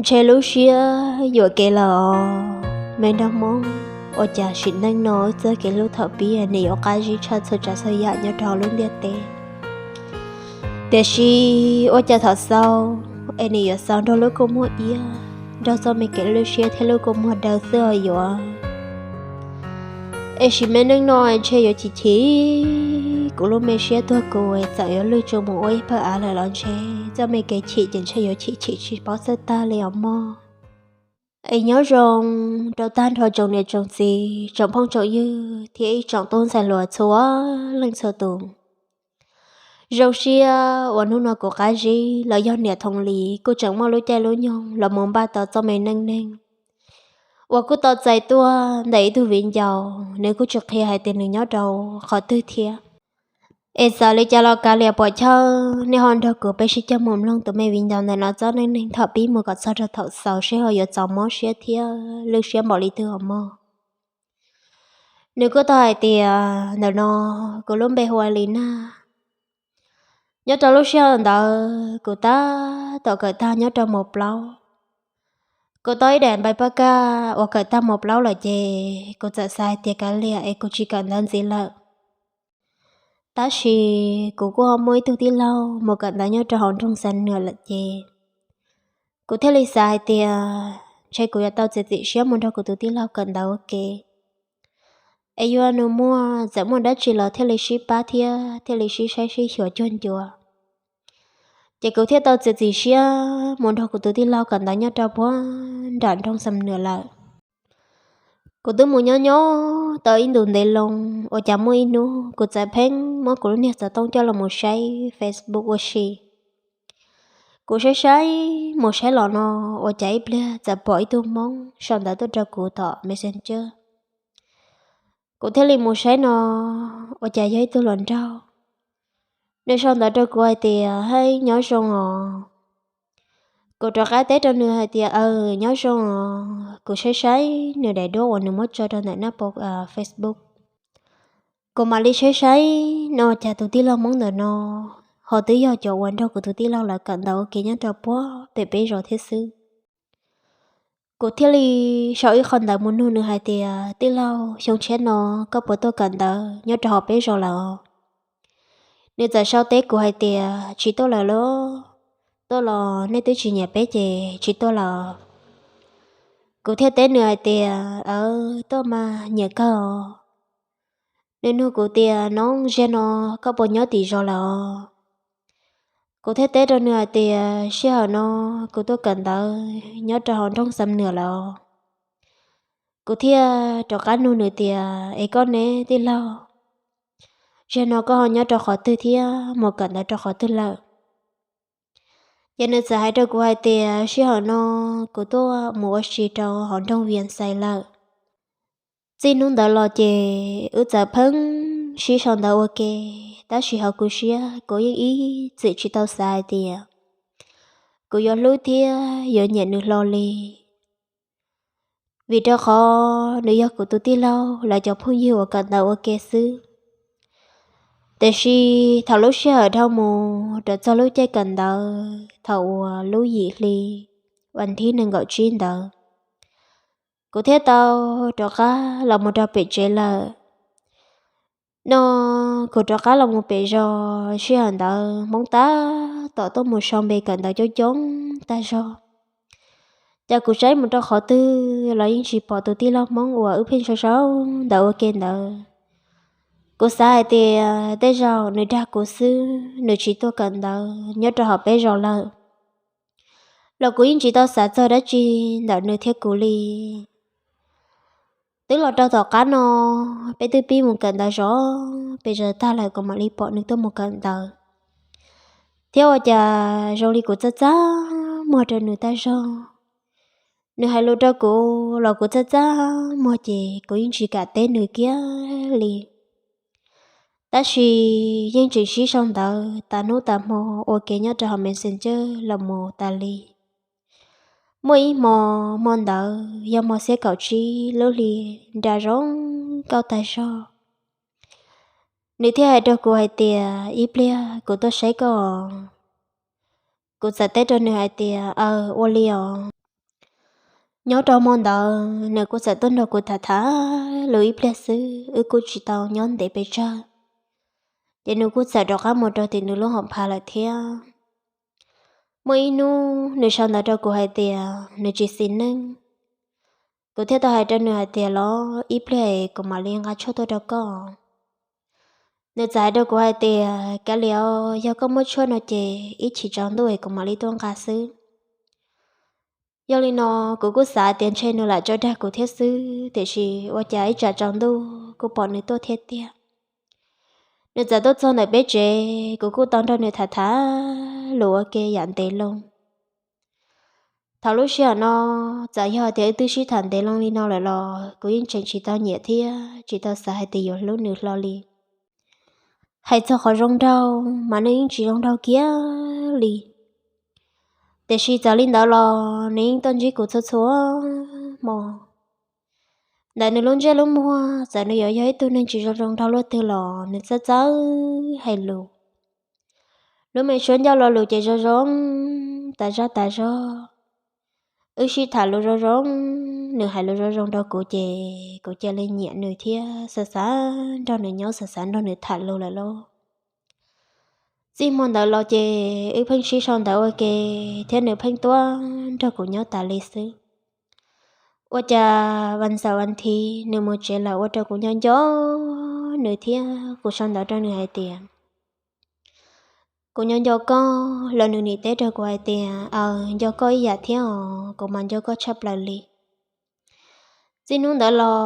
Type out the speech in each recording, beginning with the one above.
Ntshe lub siab yuam kev lawm os me nraug Hmoob, ua cas sim neej no wb txoj kev hlub thaum pib nim yuav qab zib tshaj txhua tsav txhua yam nyob rau hauv lub ntiaj teb. Tiam sis ua cas thaum xaus es nim yuav xaus nrog lub kua muag iab, nrog txoj me kev lwj siab thiab lub kua muag daw xwb os yuav. Es sim me neej no ntshe yuav chim chim kuv lub me siab tuag kuv txawm yuav lwj tsuas mus ua ib pawg av lawm los ntshe txoj me kev chim ces ntshe yuav chim chim tsis paub txawj tag li os mog. Es nyob zoo rau tag nrho tsoom niam tsoom txiv, tsoom phooj tsoom ywg thiab ib tsoom tub ntxhais hluas txhua leej txhua tus. Zoo siab uas hnub no kuv qab zib los yog niam Thoom Lis kuj tseem muaj lub caij lub nyoog los mus npaj tau txoj me neej neeg uas kuj tau txais tuaj ntawm ib tug viv ncaus, nws kuj tsis qhia hais tias nws nyob rau qhov twg thiab. Es txawm li cas los kav liam pom chawj nej ho nrog kuv peb sib cog mus mloog tus me viv ncaus ntawm no txoj neej neeg thaum pib mus kom txog rau thaum xaus seb ho yuav txaus mob siab thiab lwj siab npaum li twg os mog. Nws kuj tau hais tias ntawm no kuv lub npe hu ua Lis Nag. Nyob rau lub sij hawm ntawd kuv tab tom kawm tag nyob rau mos plaub. Kuv tau ib daim npaim paj kaj uas kawm tag mos plaub lawm ces kuv txawm xav hais tias kav liam es kuv tsis kawm ntawv ntxiv lawm. Tab sis kuv kuj ho muaj ib tug tij laug mus kawm ntawv nyob rau hauv nroog Xam Nuam lawm ces kuv thiaj li xav hais tias ntshe kuv yuav tau txiav txim siab mus nrog kuv tus tij laug kawm ntawv ua ke. Es yuav nws muaj txawm muaj dab tsi los thiaj li sib pab thiab thiaj li sib saib sib xyuas cuag ncua. Ces kuv thiaj tau txiav txim siab mus nrog kuv tus tij laug kawm ntawv nyob rau puag nram nroog Xam Nuam lawm. Kuv twb mus nyob nyob tau ib ntus ntev loo, ua cas muaj ib hnub kuv txawm pheej muab kuv lub niag xov tooj coj los mus saib Facebook ua si. Kuv saib saib mus saib los no, ua cas ib pliag txawm pom ib tug Hmoob sau ntawv tuaj rau kuv tom Messenger. Kuv thiaj li mus saib no, ua cas yog ib tug hluas nraug. Nws sau ntawv rau kuv hais tias, hej, nyob zoo os. Kuv rov qab teb rau nws hais tias, aw, nyob zoo os. Kuv saib saib nws daim duab uas nws muab tso rau ntawm nab pos Facebook. Kuv mam li saib saib no cas tus tij laug Hmoob ntawm no ho twb yog cov uas nrog kuv tus tij laug lawv kawm ntawv ua ke nyob rau puag pem peb zos thiab xwb. Kuv thiaj li sau ib qho ntawv mus nug nws hais tias, tij laug, xyoo tshiab no koj puas tuaj kawm ntawv nyob rau hauv peb zos lawm os? Nws txawm sau teb kuv hais tias, tsis tuaj lawm lauj, tuaj los nej twb tsis nyiam peb ces tsis tuaj lawm. Kuv thiaj teb nws hais tias, aw, tuaj mas nyiam kawg os. Nws nug kuv tias, noob, zaum no koj puas nyob tim zos lawm os? Kuv thiaj teb rau nws hais tias, sij hawm no kuv tuaj kawm ntawv nyob rau hauv nroog Xam Nuam lawm os. Kuv thiaj rov qab nug nws tias, es koj ne tij laug, zaum no koj ho nyob rau qhov twg thiab mus kawm ntawv rau qhov twg lawm? Ces nws txawm hais rau kuv hais tias, sij hawm no kuv tuaj mus ua si rau hauv nroog Vias Xais lawm. Txij hnub ntawd los ces wb txawm pheej sib sau ntawv ua ke, tab sis hauv kuv siab kuv yeej ib txwm tsis tau xav hais tias kuv yuav hlub thiab yuav nyiam nws hlo li. Vim rau qhov nws yog kuv tus tij laug lawv cov phooj ywg uas kawm ntawv ua ke xwb. Tiam sis thaum lub sij hawm dhau mus rau txog lub caij kawm ntawv thaum uas lub yim hli vas thib nees nkaum tsib ntawd, kuv thiaj tau rov qab los mus rau pem tsev lawm. No kuv rov qab los mus pem zos, sij hawm ntawd Hmoob tab tom tuaj mus sau npe kawm ntawv coob coob tag zog. Cas kuv saib mus rau qhov twg los yeej tsis pom tus tij laug Hmoob uas wb pheej sau sau ntawv ua ke ntawd. Kuv xav hais tias tej zaum nws dag kuv xwb, nws tsis tuaj kawm ntawv nyob rau hauv peb zos lawm. Los kuv yeej tsis tau xav txog dab tsi ntawm nws thiab kuv li. Twb los rau tom qab no, peb twb pib mus kawm ntawv zov pes zaws tag lawm kuv mam li pom nws tuaj mus kawm ntawv. Thiab ua cas zoo li kuv txaj txaj muag rau nws tag zog. Nws hais lus rau kuv los kuv txaj txaj muag ces kuv yeej tsis kam teb nws kiag li. Tab sis yeej tseem sib sau ntawv tas hnub tas hmo ua ke nyob rau hauv Messenger los mus tas li. Muaj ib hmo, hmo ntawd yog hmo xiab kaum tsib lub hli nra zoo nkauj tag zog. Nws thiaj hais rau kuv hais tias, ib pliag kuv tuaj saib koj. Kuv txawm teb rau nws hais tias, aw, ua li os. Nyob rau hmo ntawd nws kuj txawm tuaj nrog kuv tham tham lus ib pliag xwb, wb kuj tsis tau nyob ntev pes tsawg, ces nws kuj txawm rov qab mus rau tim nws lub hauv phav lawm thiab. Muaj ib hnub nws sau ntawv rau kuv hais tias nws tsis xis neej. Kuv thiaj tau hais rau nws hais tias, los ib pliag kuv mam li nqa tshuaj tuaj rau koj. Nws txawm hais rau kuv hais tias, kav liam, yog koj muab tshuaj no ces ib chim tsaus ntuj es kuv mam li tuaj nqa xwb. Yog li no kuv kuj xav tias ntshe nws lam tso dag kuv thiab xwb, tiam sis ua cas ib tsam tsaus ntuj kuj pom nws tuaj thiab tiag. Nws txawm tuaj txog ntawm peb tsev, kuv kuj tau nrog nws tham tham lus ua ke yam ntev loo. Thaum lub sij hawm no, txawm yog tias wb twb sib tham ntev loo li no lawm los kuv yeej tseem tsis tau nyiam thiab tsis tau xav hais tias yuav hlub nws hlo li. Hais txog qhov zoo nraug mas nws yeej tsis zoo nraug kiag li. Tiam sis txawm li ntawd los nws yeej tuaj ntsib kuv txhua txhua hmo. Ntawm nws lub ntsej lub muag, txawm nws yuav yog ib tug neeg tsis zoo zoo nraug luaj twg los nws txawj txawj hais lus. Lub me suab ncauj lo lus ces zoo zoo tas zog tas zog. Wb sib tham lus zoo zoo, nws hais lus zoo zoo rau kuv ces kuv cia li nyiam nws thiab xav xav nrog nws nyob, xav xav nrog nws tham lus lawm lauj. Txij hmo ntawd los ces wb pheej sib sau ntawv ua ke, thiab nws pheej tuaj nrog kuv nyob tas li xwb. Ua cas vas xaum vas thiv nws mus tsev lawm ua rau kuv nco nco nws thiab kuv sau ntawv rau nws hais tias, kuv nco nco koj, los nws nim teb rau kuv hais tias, aws, nco koj ib yam thiab os, kuv mas nco koj tshaj plaws li. Txij hnub ntawd los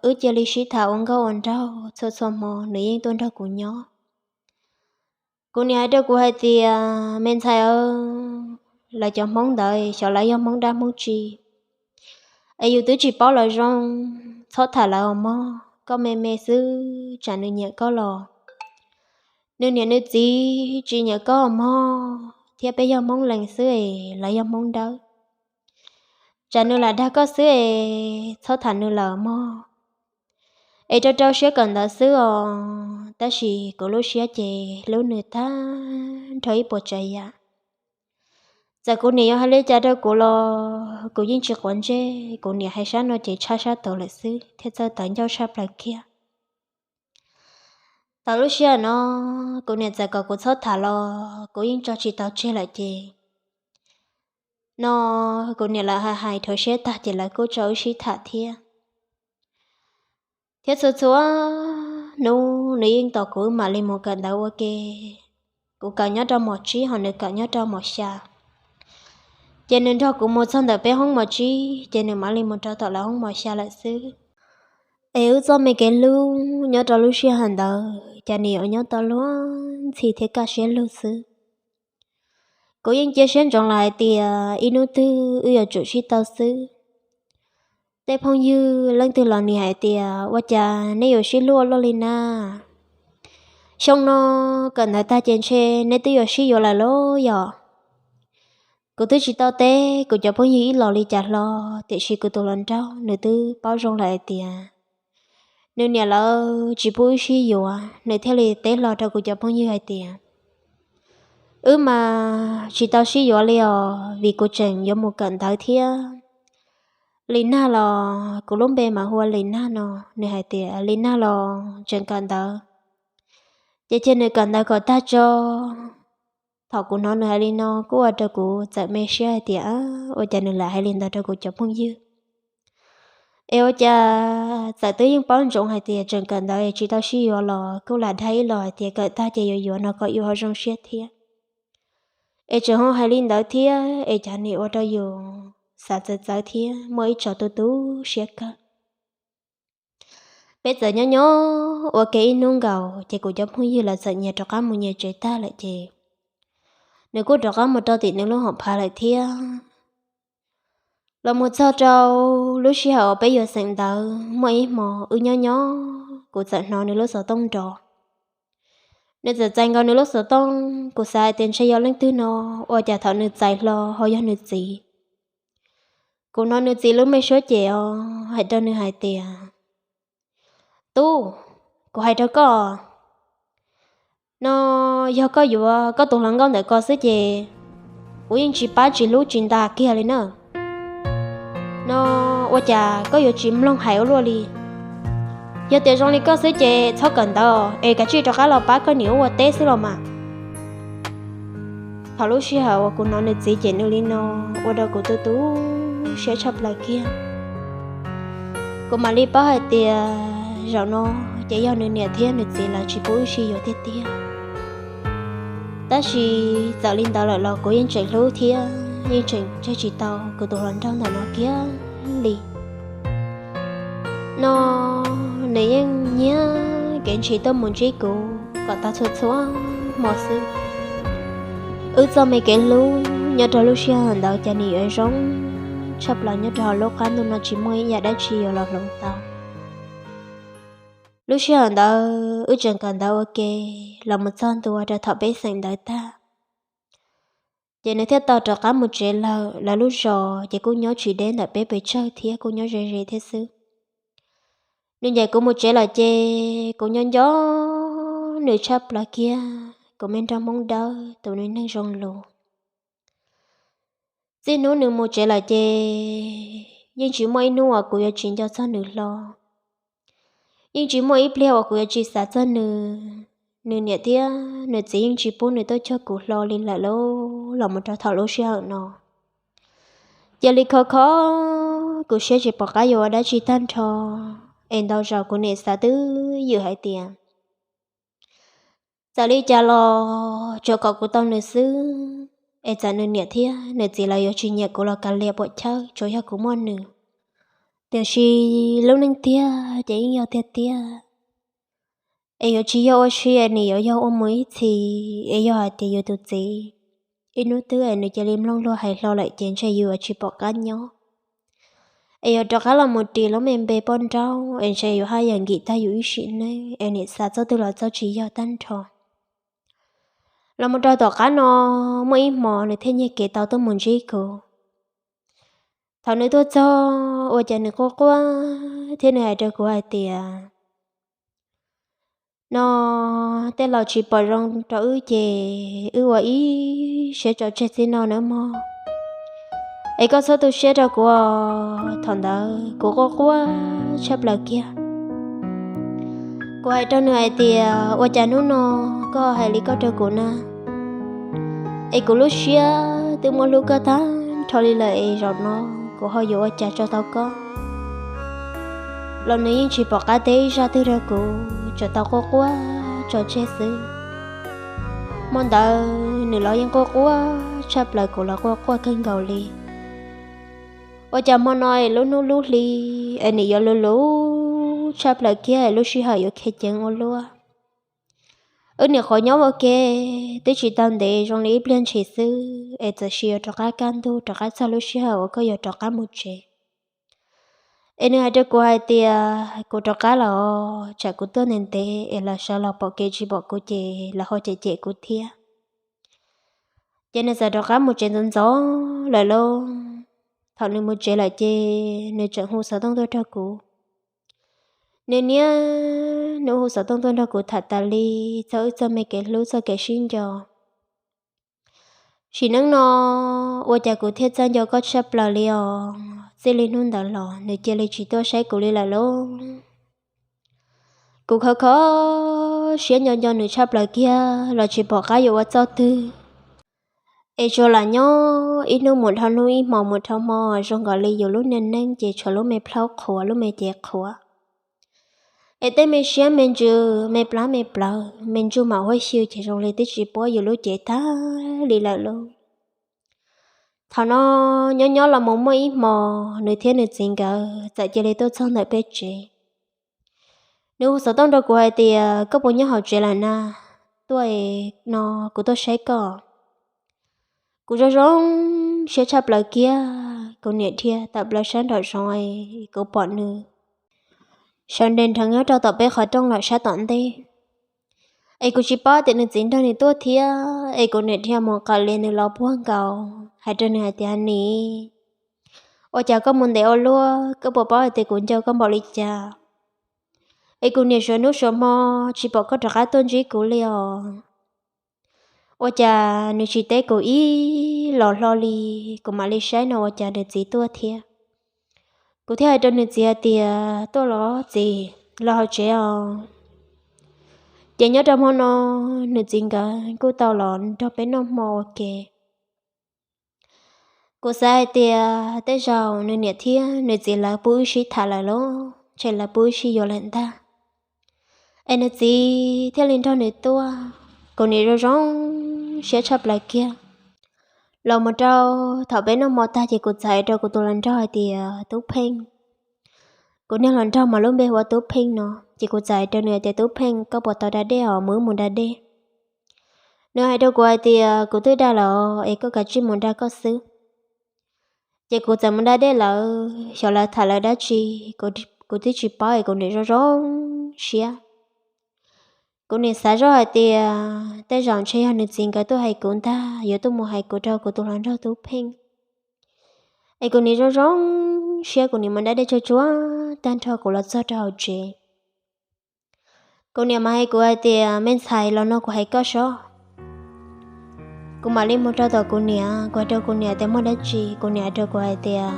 wb cia li sib tham ua nkauj ua nraug txhua txhua hmo, nws yeej tuaj nrog kuv nyob. Kuv niam hais rau kuv hais tias, me ntxhais, lawv cov Hmoob ntawd xyov lawv yog Hmoob dab Hmoob tsi, es yus twb tsis paub lawv zoo, txhob tham lawv os mog, koj me me xwb tsam nws nyiam koj los. Nws niam nws txiv tsis nyiam koj os mog, thiab peb yog Hmoob Lees xwb es lawv yog Hmoob Dawb. Tsam nws lam dag koj xwb es txhob tham nws lawm mog. Es rau rau siab kawm ntawv xwb os, tab sis kuv lub siab ces hlub nws tag nrho ib puas tsav yam. Txawm kuv niam yuav hais li cas rau kuv los kuv yeej tsis quav ntsej, kuv niam hais sab no ces tshab sab tod lawm xwb thiaj txawj tawv ncauj tshaj plaws kiag. Thaum lub sij hawm no kuv niam txawm kom kuv txhob tham los kuv yeej tso tsis tau tseg lawm ces no kuv niam lawv hais hais rhuav siab tag ces lawv kuj tso wb sib tham thiab. Thiab txhua txhua hnub nws yeej tos kuv wb mam li mus kawm ntawv ua ke. Kuv kawm nyob rau mos tsib ho nws kawm nyob rau mos xya. Ces nws nrog kuv mus txog ntawm peb hoob mos tsib ces nws mam li mus rau tom lawv hoob mos xya lawm xwb. Es wb txoj me kev hlub nyob rau lub sij hawm ntawd cas nws yuav nyob tau luag ntxhi thiab kaj siab lug xwb. Kuv yeej cia siab ntsoov lawm hais tias ib hnub twg wb yuav tsum sib tau xwb. Tej phooj ywg leej twg los nws hais tias ua cas neb yuav sib hlub ua luaj li na? Xyoo no kawm ntawv tag ces ntshe neb twb yuav sib yuav lawm lauj yom? Kuv twb tsis tau teb kuv cov phooj ywg ib los li cas hlo, tiam sis kuv tus hluas nraug nws twb paub zoo lawm hais tias nws niam lawv tsis pub wb sib yuav, nws thiaj li teb hlo rau kuv cov phooj ywg hais tias wb mas tsis tau sib yuav li os, vim kuv tseem yuav mus kawm ntawv thiab. Li Nag los, kuv lub npe mas hu ua Li Nag no, nws hais tias Li Nag los tseem kawm ntawv, ces cia nws kawm ntawv kom tag tso. Thaum kuv hnov nws hais li no kuj ua rau kuv txawm me siab hais tias ua cas nws lam hais li ntawd rau kuv cov phooj ywg. Es ua cas txawm twb yeej paub ntsoov hais tias tseem kawm ntawv es tsis tau sib yuav los kuj lam dag ib los hais tias kawm tag ces yuav yuav no kom yus ho zoo siab thiab. Es tseem ho hais li ntawd thiab es cas nim ua rau yus xav txawv txawv thiab muaj ib tso tu tu siab kawg. Peb txawm nyob nyob ua ke ib hnub nkaus ces kuv cov phooj ywg lawv txawm nyias rov qab mus nyias tsev tag lawm ces nws kuj rov qab mus rau tim nws lub hauv phav lawm thiab. Los mus txog rau lub sij hawm uas peb yuav xeem ntawv, muaj ib hmo wb nyob nyob kuv txawm hnov nws lub xov tooj nrov. Nws txawm txais nkaus nws lub xov tooj, kuv xav hais tias ntshe yog leej twg no, ua cas thaum nws txais hlo ho yog nws txiv. Kuv hnov nws txiv lub me suab cem os, hais rau nws hais tias, tub, kuv hais rau koj, no yog koj yuav koj tus hluas nkauj ntawm ko xwb ces kuv yeej tsis pab tsis hlub tsis ntas kiag li na. No ua cas koj yuav tsis mloog hais ua luaj li? Yog tias zoo li koj xwb ces txhob kawm ntawv es kav tsij rov qab los pab koj niam ua teb xwb los mas. Thaum lub sij hawm uas kuv hnov nws txiv cem nws li no, ua rau kuv tu tu siab tshaj plaws kiag. Kuv mam li paub hais tias zaum no ces yog nws niam thiab nws txiv lawv tsis pub wb sib yuav tiag tiag. Tab sis txawm li ntawd lawm los kuv yeej tseem hlub thiab yeej tseem tseg tsis tau kuv tus hluas nraug ntawm no kiag li. No nws yeej nyiag kev ntshis tuaj mus ntsib kuv kom tau txhua txhua hmo xwb. Wb txoj me kev hlub nyob rau lub sij hawm ntawd ces nws yuav zoo tshaj plaws nyob rau hauv lub qab ntuj no tsis muaj ib yam dab tsi yuav los hloov tau. Lub sij hawm ntawd wb tseem kawm ntawv ua ke los mus txog ntua rau thaum peb xeem ntawv tag, ces nws thiaj tau rov qab mus tsev lawm. Lawv lub zos ces kuj nyob tsis deb ntawm peb pes tsawg thiab kuj nyob ze ze thiab xwb. Nws ncaim kuv mus tsev lawm ces kuv nco nco nws tshaj plaws kiag, kuv me nraug Hmoob dawb tus me neeg zoo lus. Txij hnub nws mus tsev lawm ces yeej tsis muaj ib hnub uas kuv yuav tsis nco txog nws hlo. Yeej tsis muaj ib pliag uas kuv yuav tsis xav txog nws. Nws niam thiab nws txiv yeej tsis pub nws tuaj cuag kuv hlo li lawm lauj. Los mus rau thaum lub sij hawm no, cia li kho kho kuv siab tsis pom qab yuav ua dab tsi tag nrho. Es ntau zaus kuv niam xav twb ywm hais tias txawm li cas los tsuas kom kuv tau nws xwb, es txawm nws niam thiab nws txiv lawv yuav tsis nyiam kuv los kav liam puam chawj, tsuas yog kuv muaj nws. Tiam sis lub neej tiag ces yeej yog tiag tiag, es yuav tsis yog ua si es nws yuav yog ua mus ib txhis. Es yog hais tias yus tus txiv ib hnub twg es nws cia li mloog luag hais hlo lawm ces ntshe yus yuav tsis pom qab nyob. Es yuav rov qab los mus ris lub me npe poj nrauj es ntshe yuav haj yam nkim tag yus ib sim neej es niam xav txoj twg los txoj tsis yog tag nrho. Los mus rau tom qab no, muaj ib hmo nws thiaj nyiag kev tau tuaj mus ntsib kuv. Thaum nws tuaj txog ua cas nws quaj quaj thiab nws hais rau kuv hais tias, no tej laus tsis pom zoo rau wb ces wb ua ib siab tso tseg txij no nawb mog. Es koj txhob tu siab rau kuv os. Thaum ntawd kuv quaj quaj tshaj plaws kiag. Kuv hais rau nws hais tias, ua cas hnub no koj hais li koj rau kuv na? Es kuv lub siab twb muab hlub koj tag nrho li lawm es zaum no kuv ho yuav ua cas tso tau koj? Los nws yeej tsis pom qab teb ib zaj twg rau kuv, tsuas tau quaj quaj tso tseg xwb. Hmo ntawd nws los yeej quaj quaj tshaj plaws, kuv los quaj quaj kawg nkaus li. Ua cas hmo no es lub hnub lub hli es nws yuav luv luv tshaj plaws kiag es lub sij hawm yuav khiav ceev ua luaj. Wb niam qhuav nyob ua ke twb tsis tau ntev zoo li ib pliag ntshis xwb es txawm sis yuav rov qab kaj ntug rov qab txog lub sij hawm uas koj yuav rov qab mus tsev. Es nws hais rau kuv hais tias kuv rov qab los, tsam kuv tuaj ntev ntev es lawv sawv los pom kev tsis pom kuv ces lawv ho cem cem kuv thiab. Ces nws txawm rov qab mus tsev ntxov ntxov lawm lauj. Thaum nws mus tsev lawm ces nws tseem hu xov tooj tuaj nrog kuv. Nws niaj hnub hu xov tooj tuaj nrog kuv tham tas li txog wb txoj me kev hlub txoj kev sib nco. Sim neej no ua cas kuv thiaj txawj nco koj tshaj plaws li os. Txij li hnub ntawd los nws cia li tsis tuaj saib kuv li lawm lauj. Kuv khov kho siab nco nco nws tshaj plaws kiag los tsis pom qab yuav ua txoj twg. Es tsuas lam nyob ib hnub mus dhau hnub, ib hmo mus dhau hmo, zoo nkaus li yus lub niaj neej ces tshuav lub me plhaub qhuav, lub me cev qhuav. Es tej me siab me ntsws, me plab me plawv, me ntsuj mam huab xyw ces zoo li twb tsis puab yus lub cev tag li lawm lauj. Thaum no nyob nyob los mus muaj ib hmo, nws thiab nws txiv nkawd txawm cia li tuaj txog ntawm peb tsev. Nws hu xov tooj rau kuv hais tias, koj puas nyob hauv tsev lawm na? Tuaj no, kuv tuaj saib koj. Kuv zoo zoo siab tshaj plaws kiag, kuv niam dhia tawm plaws sab nraum zoov, kuv pom nws sawv nres nrheev nyob rau tom peb qhov rooj lawm sab tom ntej. Es kuv tsis paub tias nws txiv nrog nws tuaj thiab, es kuv niam dhia mus qawm li nws los puag nkaus, hais rau nws hais tias, nim, ua cas koj mus ntev ua luaj, koj puas paub hais tias kuv nco koj npaum li cas? Es kuv niam suav hnub suav hmo tsis pom koj rov qab tuaj ntsib kuv li os. Ua cas nws tsis teb kuv ib los hlo li, kuv mam li saib no ua cas nws txiv tuaj thiab. Kuv thiaj hais rau nws txiv hais tias, tuaj los txiv, los hauv tsev os. Ces nyob rau hmo no, nws txiv nkawd kuj tau los nrog peb noj hmo ua ke. Kuv xav hais tias tej zaum nws niam thiab nws txiv lawv pub wb sib tham lawm los ntshe lawv pub wb sib yuav lawm ntag. Es nws txiv thiaj li nrog nws tuaj, kuv nim zoo zoo siab tshaj plaws kiag. Los mus rau thaum peb noj hmo tag ces kuv txawm hais rau kuv tus hluas nraug hais tias, Tub Pheej. Kuv niag hluas nraug mas lub npe hu ua Tub Pheej no, ces kuv txawm hais rau nws hais tias, Tub Pheej, koj puas tau da dej os, mus wb mus da dej. Nws hais rau kuv hais tias, Kuv twb da lawm es koj kav tsij mus da koj xwb. Ces kuv txawm mus da dej lawm, xyov lawv tham lawv dab tsi, kuv twb tsis paub es kuv nim zoo zoo siab. Kuv nim xav zoj hais tias tej zaum ntshe yog nws txiv nkawd tuaj hais kuv ntag, yuav tuaj mus hais kuv rau kuv tus hluas nraug Tub Pheej. Es kuv nim zoo zoo siab, kuv nim mus da dej tsuag tsuag tag nrho kuv los txog rau hauv tsev. Kuv niam mas hais kuv hais tias, Me ntxhais, los no kuv hais koj sob. Kuv mam li mus rau tom kuv niam, kuv hais rau kuv niam tias, Muaj dab tsi? Kuv niam hais rau kuv hais tias,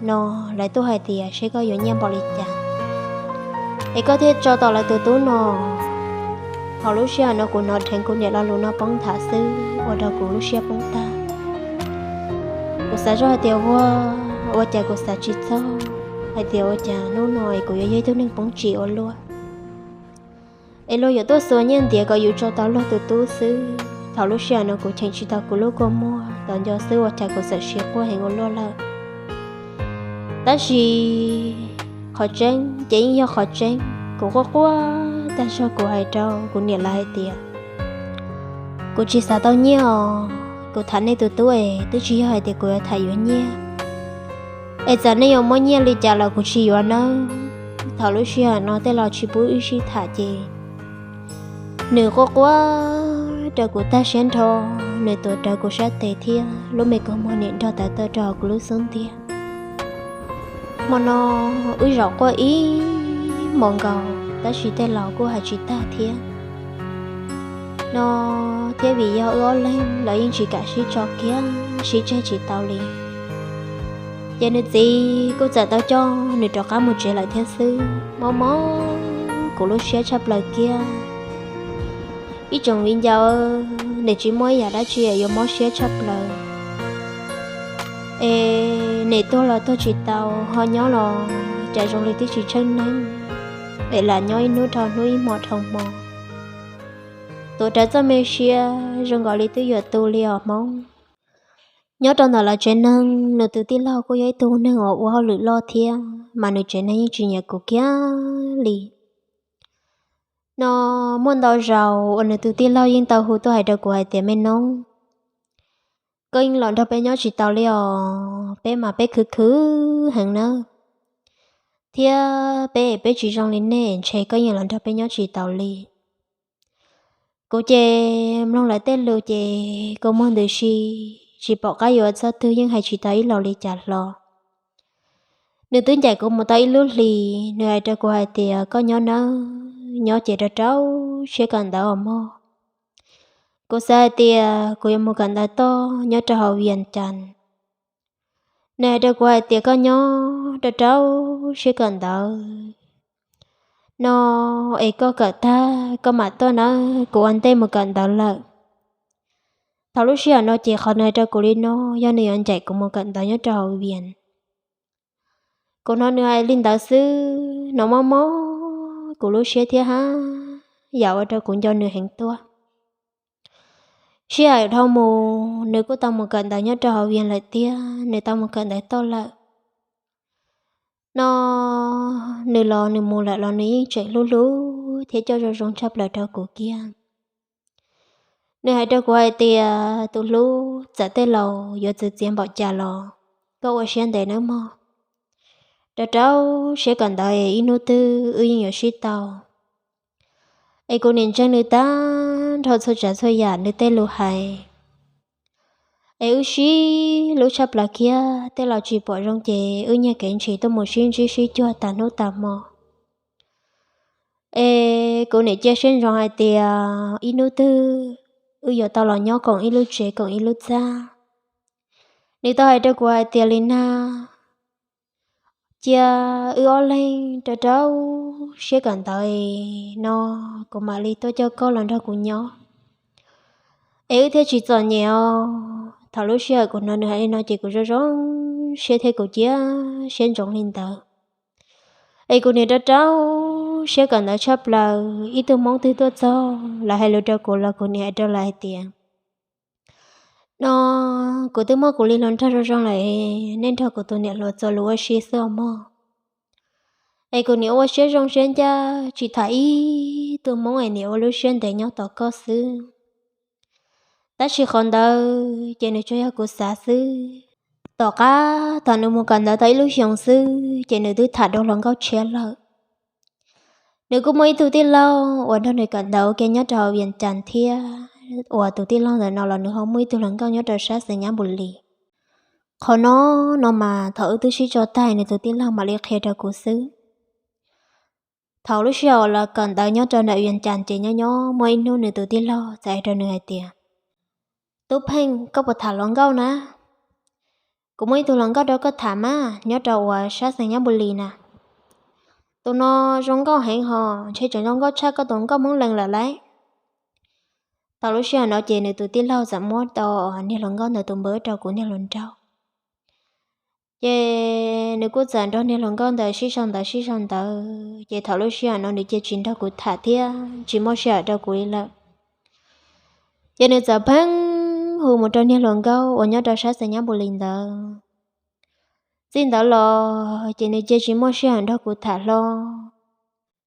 No, lawv tuaj hais tias seb koj yuav nyiaj npaum li cas es koj thiaj tso tau lawv tus tub no. Thaum lub sij hawm no kuv hnov dheev kuv niam lo lus no poob nthav xwb ua rau kuv lub siab poob tag. Kuv xav zoj hais tias, Ua, ua cas kuv xav tsis txog hais tias ua cas hnub no es kuv yuav yog ib tug neeg poob tsim ua luaj, es luag yuav tuaj xuas nyiaj ntiav kom yus tso tau luag tus tub xwb. Thaum lub sij hawm no kuv cheem tsis tau kuv lub kua muag, tau nco xwb ua cas kuv txawm siv quaj heev ua luaj lawm. Tab sis qhov tseeb ces yeej yog qhov tseeb, kuv quaj quaj tag zog kuv hais rau kuv niam lawv hais tias, Kuv tsis xav tau nyiaj os, kuv tham nej tus tub es twb tsis yog hais tias kuv yuav tham yuav nyiaj, es txawm nej yuav muab nyiaj li cas los kuv tsis yuav nawb. Thaum lub sij hawm no tej laus tsis pub wb sib tham ces nws quaj quaj rau kuv tag siab nrho, nws tuav rawv kuv sab tes thiab lub me kua muag nim nrog tawv tawj rau hauv kuv lub xub ntiag. Hmo no wb zaum quaj ib hmos nkaus tab sis tej laus kuj hais tsis tag thiab. No thiab vim yog wb ob leeg los yeej tsis kam sib tso kiag, sib tseg tsis tau li. Ces nws txiv kuj txawm tau coj nws rov qab mus tsev lawm thiab xwb. Mob mob kuv lub siab tshaj plaws kiag. Ib tsoom viv ncaus, nws tsis muaj ib yam dab tsi yuav mob siab tshaj plaws. Es nim tuag los tuag tsis tau, ho nyob los cas zoo li twb tsis tsheej neeg, es lam nyob ib hnub dhau hnub ib hmo dhau hmo. Tuav rawv txoj me siab zoo nkaus li twb yuav tu li os Hmoob. Nyob rau ntawm lawv tsev neeg, nws tus tij laug kuj yog ib tug neeg uas ua hauj lwm loj thiab mas nws tsev neeg yeej tsis nyiam kuv kiag li. No muaj ntau zaus uas nws tus tij laug yeej tau hu tuaj hais rau kuv hais tias, Me Noob, koj yeej los nrog peb nyob tsis taus li os, peb mas peb khwv khwv heev nawb, thiab peb peb tsis zoo li nej, ntshe koj yeej los nrog peb nyob tsis taus li. Kuv ces mloog lawv tej lus ces kua muag ntws si, tsis pom qab yuav txog twg, yeej hais tsis tau ib los li cas hlo. Nws twb ncaim kuv mus tau ib lub hlis, nws hais rau kuv hais tias, Koj nyob nawb, nyob ces rau rau siab kawm ntawv os mog. Kuv xav hais tias kuv yuav mus kawm ntawv toj nyob rau hauv Vias Cas. Nws hais rau kuv hais tias, Koj nyob rau rau siab kawm ntawv no, es koj kawm tag koj mam tuaj nawb, kuv ua ntej mus kawm ntawv lawm. Thaum lub sij hawm no ces qhov nws hais rau kuv li no yog nws yuav ncaim kuv mus kawm ntawv nyob rau hauv Vias. Kuv hnov nws hais li ntawd xwb no mob mob kuv lub siab thiab hab yam ua rau kuv nco nws heev tuaj. Sij hawm dhau mus nws kuj tau mus kawm ntawv nyob rau hauv Vias lawm tiag, nws tau mus kawm ntawv toj lawm. No nws los nws mus lawm los nws yeej tseem hlub hlub thiab coj zoo zoo tshaj plaws rau kuv kiag. Nws hais rau kuv hais tias, Tus hlub, txawm tej laus yuav txwv txiav npaum cas los koj ua siab ntev nawb mog. Rau rau siab kawm ntawv es ib hnub twg wb yeej yuav sib tau. Es kuv nim ntseeg nws tag nrho txhua tsav txhua yam nws tej lus hais. Es wb sib hlub tshaj plaws kiag, tej laus tsis pom zoo ces wb nyiag kev ntshis tuaj mus sib ntsib sib cuag tas hnub tas hmo. Es kuv nim cia siab ntsoov hais tias ib hnub twg wb yuav tau los nyob koom ib lub tsev koom ib lub txaj. Nws tau hais rau kuv hais tias, Li Nag, cia wb ob leeg rau rau siab kawm ntawv no, kuv mam li tuaj coj koj los nrog kuv nyob, es wb thiaj tsis txom nyem os. Thaum lub sij hawm kuv hnov nws hais li no ces kuv zoo zoo siab thiab kuv cia siab ntsoov li ntawd. Es kuv niam rau rau siab kawm ntawv tshaj plaws, ib tug Hmoob twg tuaj txog lawv hais lus rau kuv los kuv niam hais rau lawv hais tias, no kuv twb muab kuv li hluas nraug zoo zoo lawm, nej nrog kuv tus niam hluas txuas lus ua si xwb os mog. Es kuv niam ua siab zoo siab ncaj tsis tham ib tug Hmoob es niam ua lub siab ntev nyob tos koj xwb. Tab sis qhov ntawd ces nws tsuas yog kuv xav xwb. Tom qab thaum nws mus kawm ntawv tau ib lub xyoos xwb ces nws twb tham dua hluas nkauj tshiab lawm. Nws kuj muaj ib tug tij laug uas nrog nws kawm ntawv ua ke nyob rau Vias Cas thiab, uas tus tij laug ntawm no los nws ho muaj ib tug hluas nkauj nyob rau sab Xeem Nyab Npus Lis. Qhov no, no mas thaum wb twb sib tso tag nws tus tij laug mam li qhia rau kuv xwb. Thaum lub sij hawm uas los kawm ntawv nyob rau ntawm Vias Cas ces nyob nyob muaj ib hnub nws tus tij laug txawm hais rau nws hais tias, Tub Pheej, koj puas tham hluas nkauj na? Kuv muaj ib tug hluas nkauj rau koj tham mas nyob rau uas sab Xeem Nyab Npus Lis na. Tus no zoo nkauj heev hos ntshe tseem zoo nkauj tshaj koj tus nkauj Hmoob Lees lawm lauj. Thaum lub sij hawm no ces nws tus tij laug txawm muab tau niag hluas nkauj ntawd tus npawb rau kuv niag hluas nraug. Ces nws kuj txawm nrog niag hluas nkauj ntawd sib sau ntawv sib sau ntawv, ces thaum lub sij hawm no nws cia tsis nrog kuv tham thiab tsis muaj sij hawm rau kuv li lawm. Ces nws txawm pheej hu mus rau niag hluas nkauj uas nyob rau sab Xeem Nyab Npus Lis ntawd. Txij ntawd los ces nws cia tsis muaj sij hawm nrog kuv tham hlo.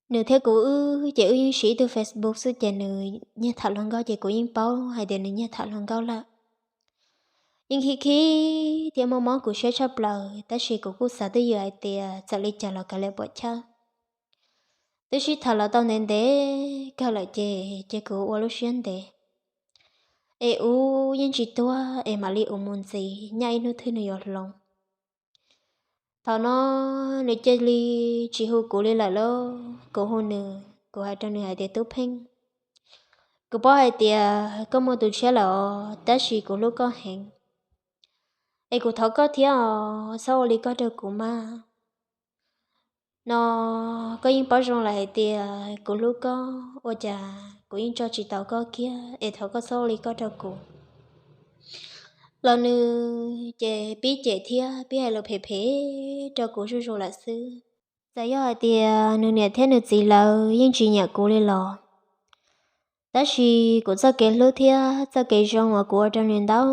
Nws thiab kuv wb ces wb yeej siv ib tug Facebook xwb ces nws nyiag tham hluas nkauj ces kuv yeej paub hais tias nws nyiag tham hluas nkauj lawm. Yeej khib khib thiab mob mob kuv siab tshaj plaws, tab sis kuv kuj xav twj ywm hais tias txawm li cas los kav liam puam chawj. Twb sib tham los tau ntev ntev kawg lawm ces, ces kuv ua lub siab ntev. Es ub yeej tsis tuag es mam li ua mus ntxiv, nyaj ib hnub twg nws yuav hloov. Thaum no nws cia li tsis hu kuv li lawm lauj, kuv hu nws, kuv hais rau nws hais tias, Tub Pheej, kuv paub hais tias koj muaj tus tshiab lawm os, tab sis kuv hlub koj heev. Es kuv thov koj thiab os, txhob ua li koj rau kuv mas. No koj yeej paub zoo lawm hais tias kuv hlub koj, ua cas kuv yeej tso tsis tau koj kiag, es thov koj txhob ua li koj rau kuv. Los nws ces pib cem thiab pib hais lus phem phem rau kuv zuj zus lawm xwb. Txawm yog hais tias nws niam thiab nws txiv lawv yeej tsis nyiam kuv li los, tab sis kuv txoj kev hlub thiab txoj kev zoo uas kuv ua rau nws ntau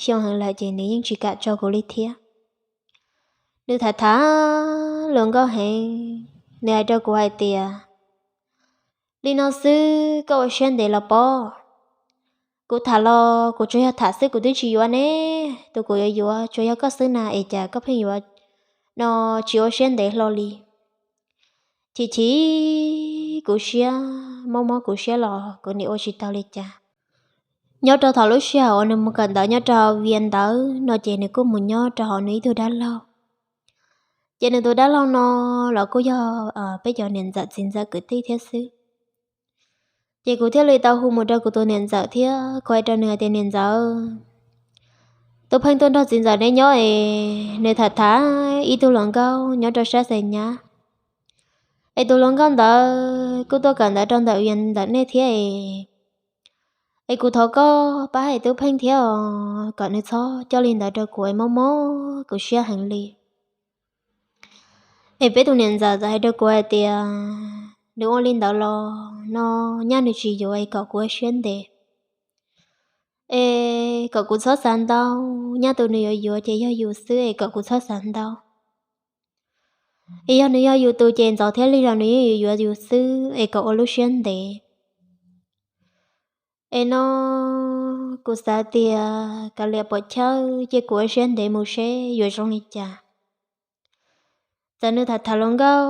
xyoo heev lawm ces nws yeej tsis kam tso kuv li thiab. Nws tham tham hluas nkauj heev, nws hais rau kuv hais tias, Li no xwb koj ua siab ntev los pob. Kuv tham los kuv tsuas yog tham xwb, kuv twb tsis yuav ne. Tus kuv yuav yuav tsuas yog koj xwb na, es cas koj pheej yuav no tsis ua siab ntev hlo li. Chim chim kuv siab, mob mob kuv siab los kuv nim ua tsis tau li cas. Nyob rau thaum lub sij hawm uas nws mus kawm ntawv nyob rau Vias ntawd no ces nws kuj mus nyob rau hauv nws ib tug dab laug. Ces nws tus dab laug no los kuj yog peb cov niam ntxawm txiv ntxawm kwv tij thiab xwb. Ces kuv thiaj li tau hu mus rau kuv tus niam ntxawm thiab kuv hais rau nws hais tias, Niam ntxawm, Tub Pheej tuaj nrog txiv ntxawm neb nyob es nws tham tham ib tug hluas nkauj nyob rau sab Xais Nyab. Es tus hluas nkauj ntawd kuj tuaj kawm ntawv rau ntawm Vias ntawm nej thiab es, es kuv thov koj pab hais Tub Pheej thiab os, kom nws txhob coj li ntawd rau kuv es mob mob kuv siab heev li. Es peb tus niam ntxawm txawm hais rau kuv hais tias, Nws ua li ntawd los no nyaj nws tsis yuav es kom kuv ua siab ntev. Es kom kuv txhob xav ntau, nyaj tus nws yuav yuav ces yog yus xwb es kom kuv txhob xav ntau. Es yog nws yog yus tus ces ntxov thiab lig los nws yeej yuav yuav yus xwb es kom ua lub siab ntev. Es no kuv xav tias kav liam puam chawj cia kuv ua siab ntev mus seb yuav zoo li cas. Txawm nws tham tham hluas nkauj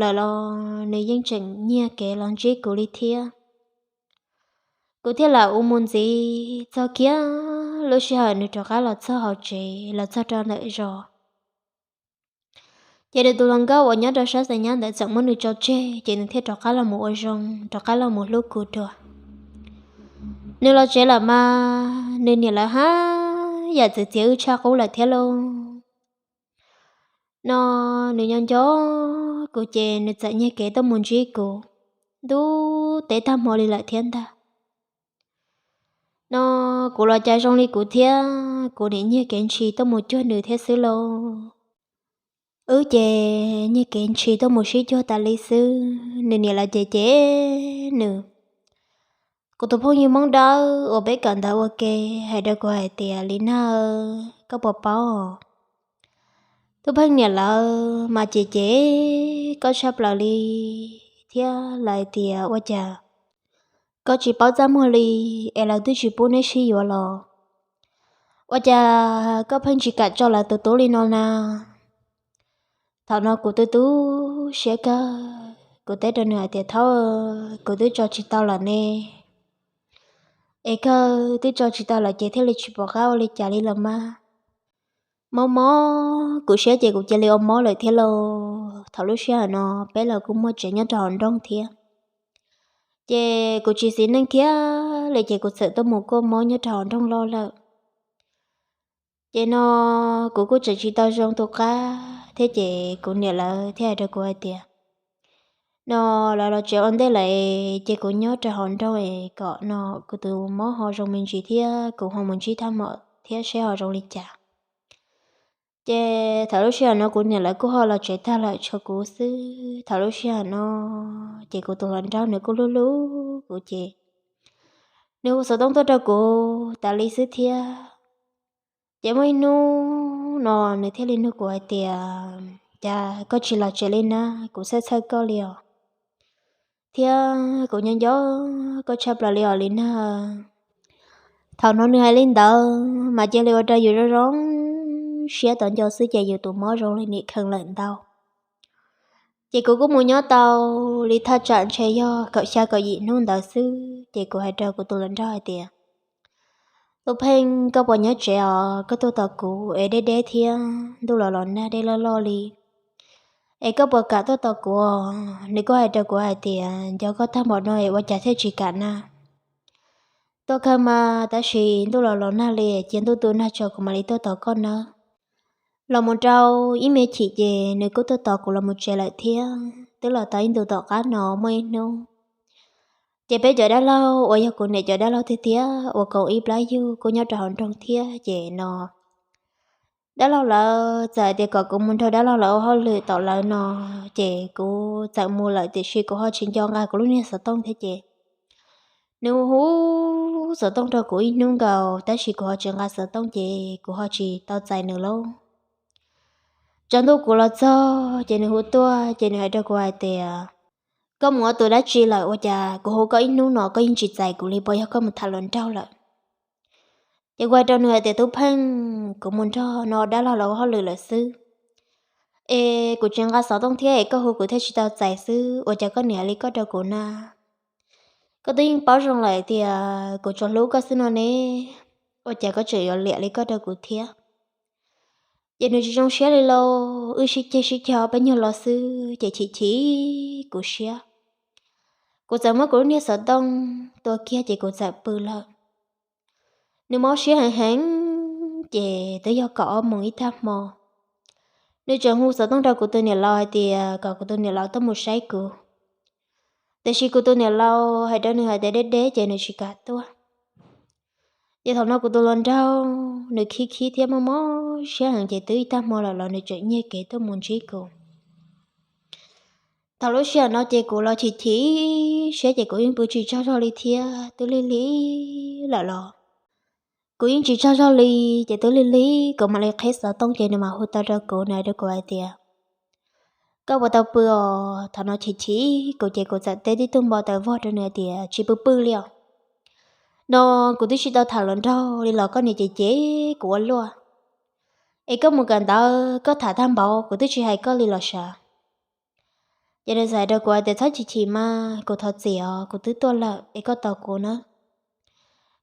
lawm los nws yeej tseem nyiag kev los ntsib kuv li thiab. Kuv thiaj lam ua mus ntxiv txog kiag lub sij hawm nws rov qab los txog hauv tsev los txog rau ntawm zos. Ces nws tus hluas nkauj uas nyob rau sab Xais Nyab ntawd txawm muab nws tso tseg ces nws thiaj rov qab los mus ua zoo, rov qab los mus hlub kuv dua. Nws los tsev lawm mas nws niam lawv haj yam txwv txiav wb tshaj qub lawm thiab lauj. No nws nyob nco kuv ces nws txawm nyiag kev tuaj mus ntsib kuv, ntuj teb tag hmo li lawm thiab ntag. No kuv los cas zoo li kuv thiab, kuv nim nyiag kev ntshis tuaj mus cuag nws thiab xwb lauj. Wb ces nyiag kev ntshis tuaj mus sib cuag tas li xwb, nws niam lawv ces cem nws. Kuv tus phooj ywg Hmoob Dawb uas peb kawm ntawv ua ke hais rau kuv hais tias, Li Nag, koj puas paub, Tub Pheej niam lawv mas cem cem koj tshaj plaws li thiab, lawv hais tias ua cas koj tsis paub txaj muag li es lawv twb tsis pub neb sib yuav los, ua cas koj pheej tsis kam tso lawv tus tub li no na? Thaum no kuv tu tu siab kawg, kuv teb rau nws hais tias, Thaub, kuv twb tso tsis tau lawm ne. Es kawg twb tso tsis tau lawm ces thiaj li tsis pom qab ua li cas li los mas. Mob mob kuv siab ces kuv cia li ua mob lawm thiab lauj. Thaum lub sij hawm no peb los kuj muaj tsev nyob rau hauv nroog thiab, ces kuv tsis xis neej kiag li ces kuv txawm tuaj mus kuaj mob nyob rau hauv nroog loj lawm. Ces no kuv kuj tseem tsis tau zoo tu qab thiab ces kuv niam lawv thiaj hais rau kuv hais tias, No lawv los tsev ua ntej lawm es cia kuv nyob rau hauv nroog es kom no kuv tus mob ho zoo me ntsis thiab kuv ho mus ntsib thaj maum thiab seb ho zoo li cas. Ces thaum lub sij hawm no kuv niam lawv kuj ho los tsev tag lawm tshuav kuv xwb. Thaum lub sij hawm no ces kuv tus hluas nraug nws kuj hlub hlub kuv ces nws hu xov tooj tuaj rau kuv tas li xwb thiab. Ces muaj ib hnub no nws thiaj li nug kuv hais tias, Cas koj tsis los tsev li na, kuv txhawj txhawj koj li os, thiab kuv nyob nco koj tshaj plaws li os Li Nag. Thaum no nws hais li ntawd mas cia li ua rau yus zoo zoo siab tom ncauj xwb ces yus tus mob zoo li nim kheev lawm ntau. Ces kuv kuj mus nyob tau li thaj tsam ntshe yog kaum xya kaum yim hnub ntawd xwb ces kuv hais rau kuv tus hluas nraug hais tias, Tub Pheej, koj puas nyob tsev os? Koj tuaj tos kuv es deb deb thiab, ntuj los los nag dej loj loj li, es koj puas kam tuaj tos kuv? Nws kuj hais rau kuv hais tias, Nco koj tag npaum no es ua cas thiaj tsis kam na? Tuaj kawg mas, tab sis ntuj los los nag li, cia ntuj tu nag tso kuv mam li tuaj tos koj nawb. Los mus rau ib me chim ces nws kuj tuaj tos kuv los mus tsev lawm thiab. Twb los tau ib ntus tom qab no muaj ib hnub ces peb cov dab laug uas yog kuv niam cov dab laug tiag tiag uas koom ib plab yug kuj nyob rau hauv nroog thiab ces no dab laug lawv txawm hais tias kom kuv mus nrog dab laug lawv ua hauj lwm tom lawv no, ces kuv txawm mus lawm tiam sis kuv ho tsis nco nqa kuv lub niag xov tooj thiab ces nws hu xov tooj rau kuv ib hnub nkaus tab sis kuv ho tsis nqa xov tooj ces kuv ho tsis tau txais nws lauj. Tsaus ntuj kuv los txog ces nws hu tuaj ces nws hais rau kuv hais tias, Koj mus ua tus dab tsi lawm ua cas kuv hu koj ib hnub no koj yeej tsis txais kuv li, puas yog koj mus tham hluas nraug lawm? Ces kuv hais rau nws hais tias, Tub Pheej, kuv mus nrog no dab laug lawv ua hauj lwm lawm xwb, es kuv tsis nqa xov tooj thiab es koj hu kuv thiaj tsis tau txais xwb, ua cas koj niam li koj rau kuv na? Koj twb yeej paub zoo lawm tias kuv tsuas hlub koj xwb no ne, ua cas koj tseem yuav liam li koj rau kuv thiab? Ces nws tsis zoo siab li lauj, wb sib ceg sib ceg peb nyuag lo xwb ces chim chim kuv siab. Kuv txawm muab kuv lub niag xov tooj tua kiag ces kuv txawm pw lawm. Nws mob siab heev heev ces twb yog kaum ob moos ib tag hmo, nws tseem hu xov tooj rau kuv tus niam laus hais tias kom kuv tus niam laus tuaj mus saib kuv. Tiam sis kuv tus niam laus hais rau nws hais tias deb deb ces nws tsis kam tuaj. Ces thaum no kuv tus hluas nraug nws khib khib thiab mob mob siab heev ces twb ib tag hmo lawm los nws tseem nyiag kev tuaj mus ntsib kuv. Thaum lub sij hawm no ces kuv los chim chim siab ces kuv yeej pw tsis tsaug zog li thiab, twb lig lig lawm los kuv yeej tsis tsaug zog li. Ces twb lig lig kuv mam li qhib xov tooj ces nws mam hu tau rau kuv, nws hais rau kuv hais tias, Koj puas tau pw os? Thaum no chim chim kuv ces kuv txawm teb tib tug npau taws vog rau nws hais tias, Tsis pw pw li os. No kuv twb tsis tau tham hluas nraug li los koj niam cem cem kuv ua luaj. Es koj mus kawm ntawv koj tham tag npaum kuv twb tsis hais koj li los sav? Ces nws txawm hais rau kuv hais tias, Txhob chim chim mas, kuv thov txim os, kuv twb tuaj lawm es koj tos kuv na.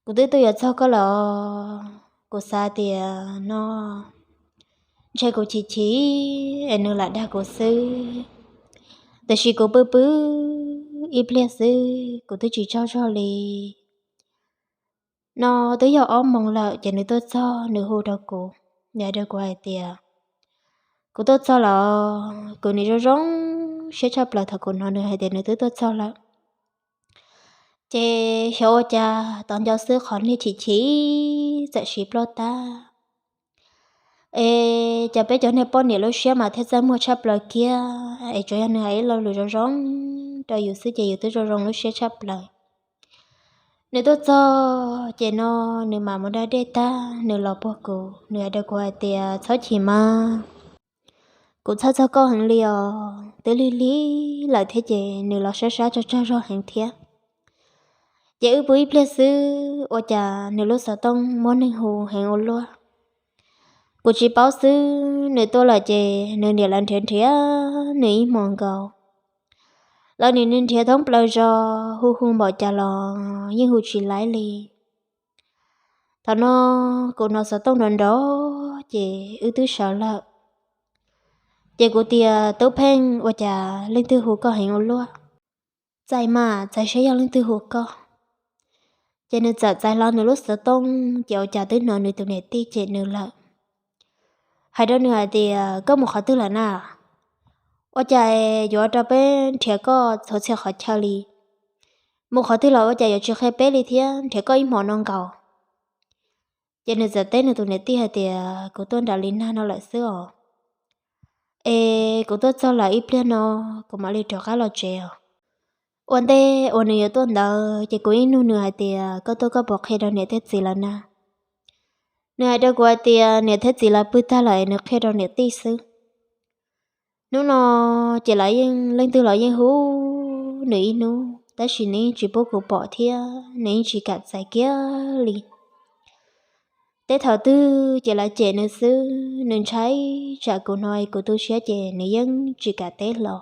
Kuv twb tuaj yuav txog koj lawm os. Kuv xav tias no ntshe kuv chim chim es nws lam dag kuv xwb. Tiam sis kuv pw pw ib pliag xwb kuv twb tsis tsaug zog li. No twb yog ob moos lawm ces nws tuaj txog nws hu rau kuv, nws hais rau kuv hais tias, Kuv tuaj txog lawm. Kuv nim zoo zoo siab tshaj plaws thaum kuv hnov nws hais tias nws twb tuaj txog lawm. Ces xyov ua cas tom ncauj xwb qhov niag chim chim txawm siv ploj tag. Es cas peb cov niag poj niam lub siab mas thiaj txaj muag tshaj plaws kiag, es tsuas yog nws hais ib lo lus zoo zoo rau yus xwb ces yus twb zoo zoo lub siab tshaj plaws. Nws tuaj txog ces no nws mam mus da dej tag nws los puag kuv, nws hais rau kuv hais tias, txhob chim mas, kuv txhawj txog koj heev li os. Twb lig lig lawm thiab ces nws los sab sab tsaug tsaug zog heev thiab. Ces wb pw ib pliag xwb ua cas nws lub xov tooj muab neeg hu heev ua luaj. Kuv tsis paub xwb, nws tuaj lawm ces nws niam lawv nrhiav nrhiav nws ib hmos nkaus. Lawv nim nrhiav thoob plaws zos, hu hu npaum cas los yeej hu tsis laib li. Thaum no kuv hnov xov tooj nrov nrov ces wb twb sawv lawm. Ces kuv tias, Tub Pheej, ua cas leej twg hu koj heev ua luaj? Txais mas, txais saib yog leej twg hu koj. Ces nws txawm txais hlo nws lub xov tooj ces ua cas twb hnov nws tus niam tij cem nws lawm, hais rau nws hais tias, koj mus qhov twg lawm na? Ua cas yuav rau peb nrhiav koj txhua txhia qhov chaw li? Mus qhov twg los ua cas yuav tsis qhia peb li thiab, nrhiav koj ib hmos no nkaus. Ces nws txawm teb nws tus niam tij hais tias, kuv tuaj nram Li Nag no lawm xwb os. Es kuv tuaj txog lawm, ib pliag no kuv mam li rov qab los tsev os. Ua ntej uas nws yuav tuaj ntawd ces kuv yeej nug nws hais tias, koj tuaj koj puas qhia rau niam thiab txiv lawv na? Nws hais rau kuv hais tias, niam thiab txiv lawv pw tag lawm es nws qhia rau niam tij xwb. Hnub no ces lawv yeej leej twg los yeej hu nws ib hnub tab sis nws yeej tsis pub kuv pom thiab nws yeej tsis kam txais kiag li. Teb thaum twg ces lawv cem nws xwb, nws ntshai tsam kuv hnov kuv tu siab ces nws yeej tsis kam teb hlo.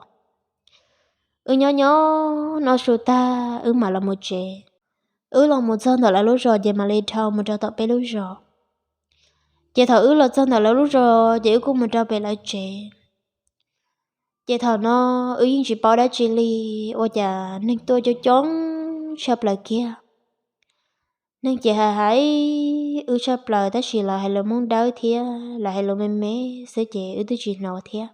Wb nyob nyob noj su tag wb mam los mus tsev. Wb los mus txog ntawm lawv lub zos ces mam li dhau mus rau tom peb lub zos. Ces thaum wb los txog ntawm lawv lub zos ces wb kuj mus rau pem lawv tsev. Ces thaum no wb yeej tsis paub dab tsi li, ua cas neeg tuaj coob coob tshaj plaws kiag. Neeg ces hais hais wb tshaj plaws tab sis lawv hais lus Hmoob dawb thiab lawv hais lus me me xwb ces wb twb tsis hnov thiab.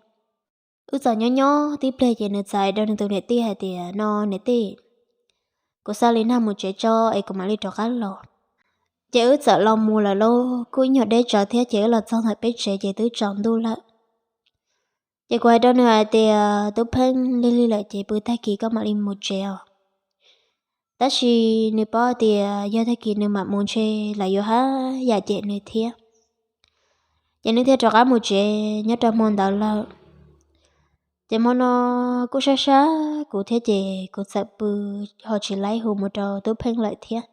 Wb txawm nyob nyob tib pliag ces nws txawm hais rau nws tus niam tij hais tias, no niam tij, kuv xa Li Nag mus tsev tso es kuv mam li rov qab los. Ces wb txawm los mus lawm lauj, kuj ib nyuag deb tsawv thiab ces wb los txog ntawm peb tsev ces twb tsaus ntuj lawm. Ces kuv hais rau nws hais tias, Tub Pheej, lig lig lawm ces pw tag kis koj mam li mus tsev os. Tab sis nws paub tias yog tag kis nws mam mus ntshe lawv yuav haj yam cem nws thiab. Ces nws thiaj rov qab mus tsev nyob rau hmo ntawd lawm. Ces hmo no kuj sab sab kuv thiab ces kuv txawm pw ho tsis laib hu mus rau Tub Pheej lawm thiab.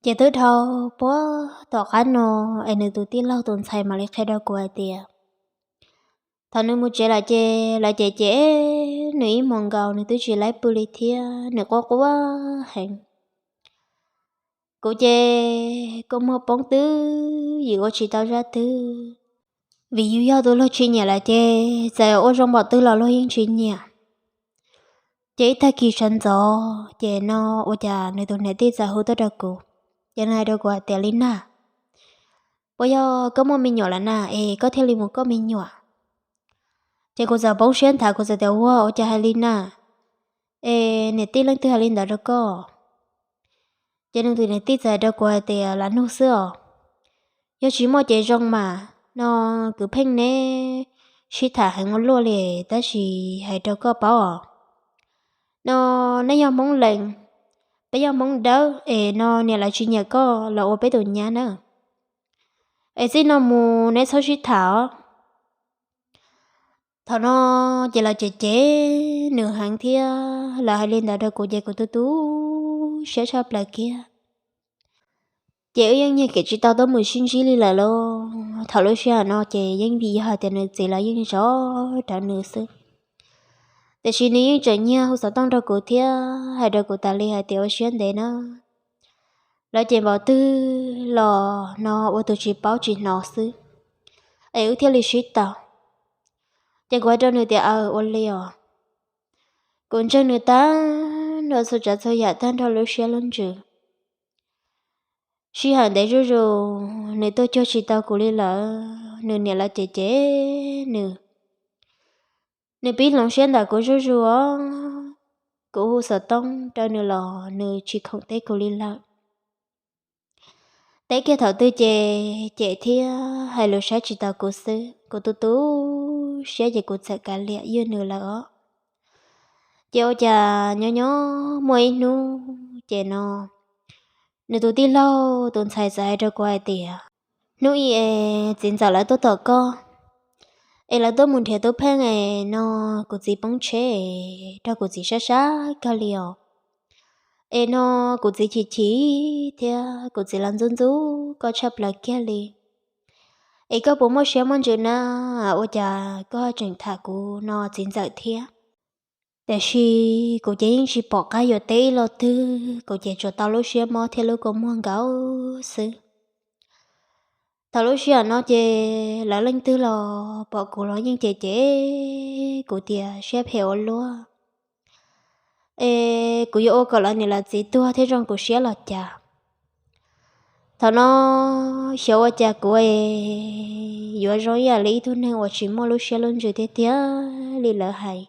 Ces twb dhau puag tom qab no es nws tus tij laug tus ntxhais mam li qhia rau kuv hais tias, thaum nws mus tsev lawm ces lawv cem cem nws ib hmos nkaus nws twb tsis laib pw li thiab nws quaj quaj heev. Kuv ces kua muag poob twb ywm ua tsis tau zaj twg, vim yus yog tus luag tsis nyiam lawm ces txawm ua zoo npaum twg los luag yeej tsis nyiam. Ces ib tag kis sawv ntxov ces no ua cas nws tus niam tij txawm hu tuaj rau kuv, ces nws hais rau kuv hais tias, Li Nag, puas yog koj muaj me nyuam lawm na es koj thiaj li mus koj me nyuam? Ces kuv txawm poob siab nthav, kuv txawm tias, Ua, ua cas hais li na? Es niam tij leej twg hais li ntawd rau koj? Ces nws tus niam tij txawm hais rau kuv hais tias, Lam nug xwb os. Yog tsis muaj ces zoo mas, no kwv Pheej neb sib tham heev ua luaj li tab sis hais rau koj paub os, no neb yog Hmoob Lees, peb yog Hmoob Dawb es no niam lawv tsis nyiam koj los ua peb tus nyab na. Es txij no mus neb txhob sib tham os. Thaum no ces lawv cem cem nws heev thiab lawv hais li ntawd rau kuv ces kuv tu tu siab tshaj plaws kiag. Ces wb yeej nyiag kev tsis tau tuaj mus sib ntsib li lawm lauj. Thaum lub sij hawm no ces yeej vim yog hais tias nws txiv lawv yeej zov rawv nws xwb. Tiam sis nws yeej tseem nyiag hu xov tooj rau kuv thiab hais rau kuv tas li hais tias ua siab ntev na, lawv cem npaum twg los no ua tus tsis paub tsis hnov xwb, es wb thiaj li sib tau. Ces kuv hais rau nws tias, Aw, ua li os. Kuv ntseeg nws tag nrho txhua tsav txhua yam tag nrho lub siab lub ntsws. Sij hawm ntev zuj zus nws tuaj cuag tsis tau kuv li lawm. nws niam lawv cem cem nws. Nws pib hloov siab ntawm kuv zuj zus os. Kuv hu xov tooj rau nws los nws tsis khoom teb kuv li lawm. Teb kiag thaum twg ces cem thiab hais lus saib tsis taus kuv xwb. Kuv tu tu siab ces kuv txawm kav liam ywj nws lawm os. Ces ua cas nyob nyob muaj ib hnub ces no nws tus tij laug tus ntxhais txawm hais rau kuv hais tias, hnub ib es txiv ntxawm lawv tuaj tom koj, es lawv tuaj mus nrhiav tub pheej es no kuv txiv poob tsheb es raug kuv txiv sab sab kawg li os. Es no kuv txiv chim chim thiab kuv txiv los ntxub ntxub koj tshaj plaws kiag li. Es koj puas muaj siab muaj ntsws na, ua cas koj tseem tham kuv no txiv ntxawm thiab? Tiam sis kuv ces yeej tsis pom qab yuav teb ib los twg, kuv ces tsuas tau lub siab mob thiab lub kua muag nkaus xwb. Thaum lub sij hawm no ces lawv leej twg los pom kuv los yeej cem cem kuv tias siab phem ua luaj. Es kuv yuav ua kom lawv niam lawv txiv tuag thiaj zoo kuv siab los cas. Thaum no xyov ua cas kuv es yuav zoo ib yam li ib tug neeg uas tsis muaj lub siab lub ntsws tiag tiag li lawv hais.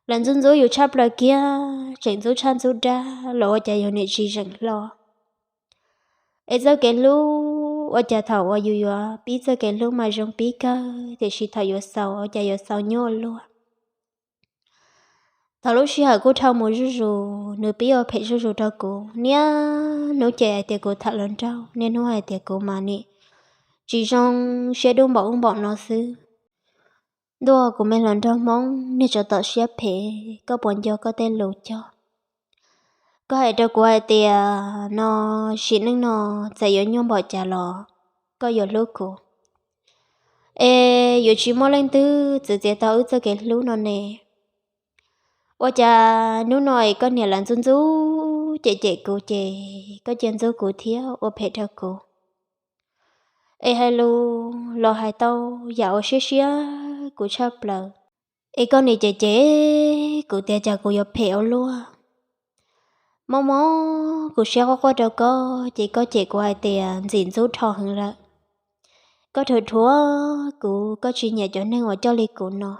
Lawv ntxub ntxub yus tshaj plaws kiag, tseem ntxub tshaj ntxub dag los ua cas yus niam tsis zeem hlo. Es txoj kev hlub ua cas thaum uas yus yuav pib txoj kev hlub mas zoo pib kawg, tiam sis thaum yuav xaus ua cas yuav xaus nyuaj luaj. Thaum lub sij hawm kuj dhau mus zuj zus, nws pib ua phem zuj zus rau kuv. Niaj hnub ces hais tias kuv tham hluas nraug, niaj hnub hais tias kuv mas nim tsis zoo siab dub npaum ub npaum no xwb. Ntuj, kuv me hluas nraug Hmoob, niag tsov tom siab phem, koj puas nco koj tej lus cog? Koj hais rau kuv hais tias no sim neej no txawm yuav nyuaj npaum cas los koj yuav hlub kuv. Es yuav tsis muaj leej twg txwv txiav tau wb txoj kev hlub no ne. Ua cas hnub no es koj niam lawv ntxub ntxub cem cem kuv ces koj cia ntxub kuv thiab ua phem rau kuv. Es hais lus los hais tau yam uas siab siab kuv tshaj plaws. Es koj niam cem cem kuv tias cas kuv yuav phem ua luaj. Mob mob kuv siab quaj quaj rau koj ces koj cem kuv hais tias ntxim ntxub rho heev lawm. Koj rhuav rhuav kuv, koj tsis nyiam cov neeg uas coj li kuv no.